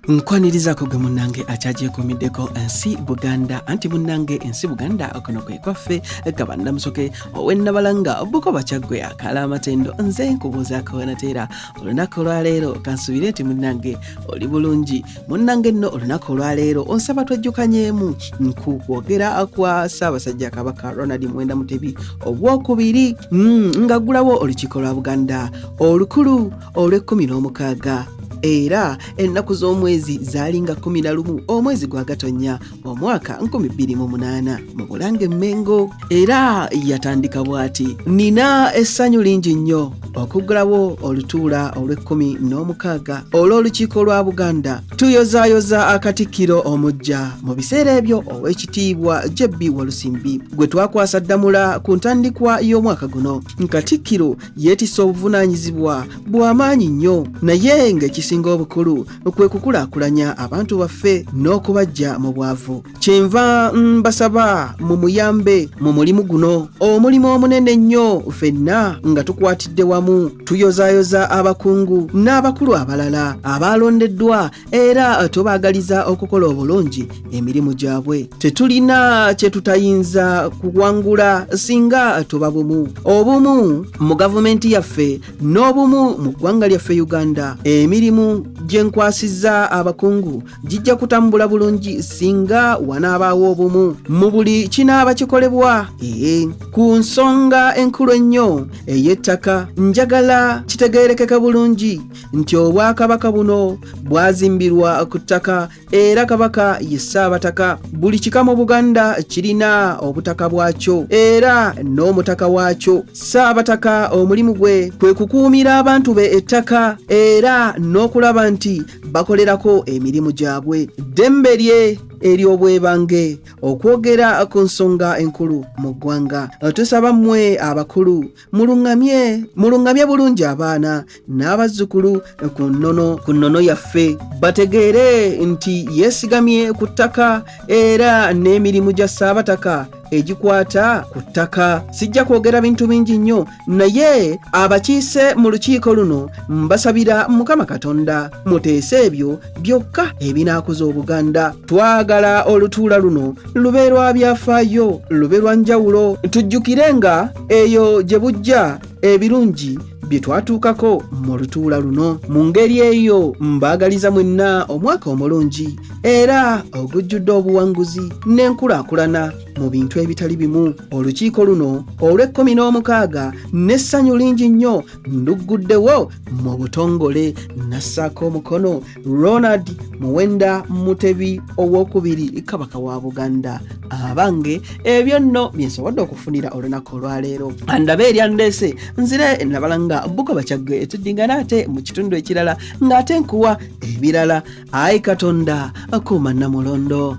Nkwanirizaako gwe munnange akyagyekuumiddeko ensi Buganda, anti munnange ensi Buganda okuno kwe kwaffe. Kabanda Musoke ow'Ennabalanga, Bukoba, Kyaggwe, akaala amatendo. Nze nkubuuzaako nateera olunaku olwaleero, kansubire nti munnange oli bulungi. Munnange nno olunaku olwaleero onsaba twejjukanyeemu ku kwogera kwa Ssaabasajja Kabaka Ronald Muwenda Mutebi Owokubiri ng'aggulawo olukiiko lwa Buganda olukulu olw'e16, era ennaku z'omwezi zaali nga 11 omwezi gwa Gatonnya omwaka 2008 mu Bulange Mmengo. Era yatandika bw'ati: "Nina essanyu lingi nnyo okuggulawo olutuula olw'e16 olw'olukiiko lwa Buganda. Tuyozaayoza akatikkiro omuggya, mu biseera ebyo Ow'ekitiibwa JB Walusimbi, gwe twakwasa ddamula ku ntandikwa y'omwaka guno. Katikkiro yeetisse obuvunaanyizibwa bw'amaanyi nnyo, naye ng'ekisinga obukulu kwe kukulaakulanya abantu baffe n'okubaggya mu bwavu. Kyenva mbasaba mumuyambe mu mulimu guno, omulimu omunene ennyo. Ffenna nga tukwatidde wamu tuyozaayoza abakungu n'abakulu abalala abaalondeddwa, era tubaagaliza okukola obulungi emirimu gyabwe. Tetulina kye tutayinza kuwangula singa tuba bumu, obumu mu gavumenti yaffe n'obumu mu ggwanga lyaffe Uganda. Emirimu gye nkwasizza abakungu gijja kutambula bulungi singa wanaabaawo obumu mu buli kinaaba kikolebwa. Ee, ku nsonga enkulu ennyo ey'ettaka, njagala kitegeerekeka bulungi nti obwakabaka buno bwazimbirwa ku ttaka, era Kabaka ye Ssaabataka. Buli kika mu Buganda kirina obutaka bwakyo era n'omutaka waakyo. Ssaabataka omulimu gwe kwe kukuumira abantu be ettaka era n'okulaba nti bakolerako emirimu gyabwe. Ddembe lye ery'obwebange okwogera ku nsonga enkulu mu ggwanga. Tusaba mmwe abakulu muluŋŋamye, muluŋŋamye bulungi abaana n'abazzukulu ku nnono yaffe, bategeere nti yeesigamye ku ttaka era n'emirimu gya Ssaabataka egikwata ku ttaka. Sijja kwogera bintu bingi nnyo, naye abakiise mu lukiiko luno mbasabira Mukama Katonda muteese ebyo byokka ebinaakuza Obuganda. Twagala olutuula luno lube lwa byafaayo, lube lwa njawulo, tujjukire nga eyo gye bujja ebirungi bye twatuukako mu lutuula luno. Mu ngeri eyo mbaagaliza mwenna omwaka omulungi era ogujjudde obuwanguzi n'enkulaakulana mu bintu ebitali bimu. Olukiiko luno olw'e16 n'essanyu lingi nnyo ndugguddewo mu butongole, nassaako omukono. Ronald Muwenda Mutebi Owokubiri, Kabaka wa Buganda." Abange, ebyo nno byensobodde okufunira olunaku olwaleero. Andabe eryandeese nzire Nabalanga, Bukoba, Kyaggwe. Tuddingana ate mu kitundu ekirala ng'ate nkuwa ebirala. Ayi Katonda, akuuma Namulondo.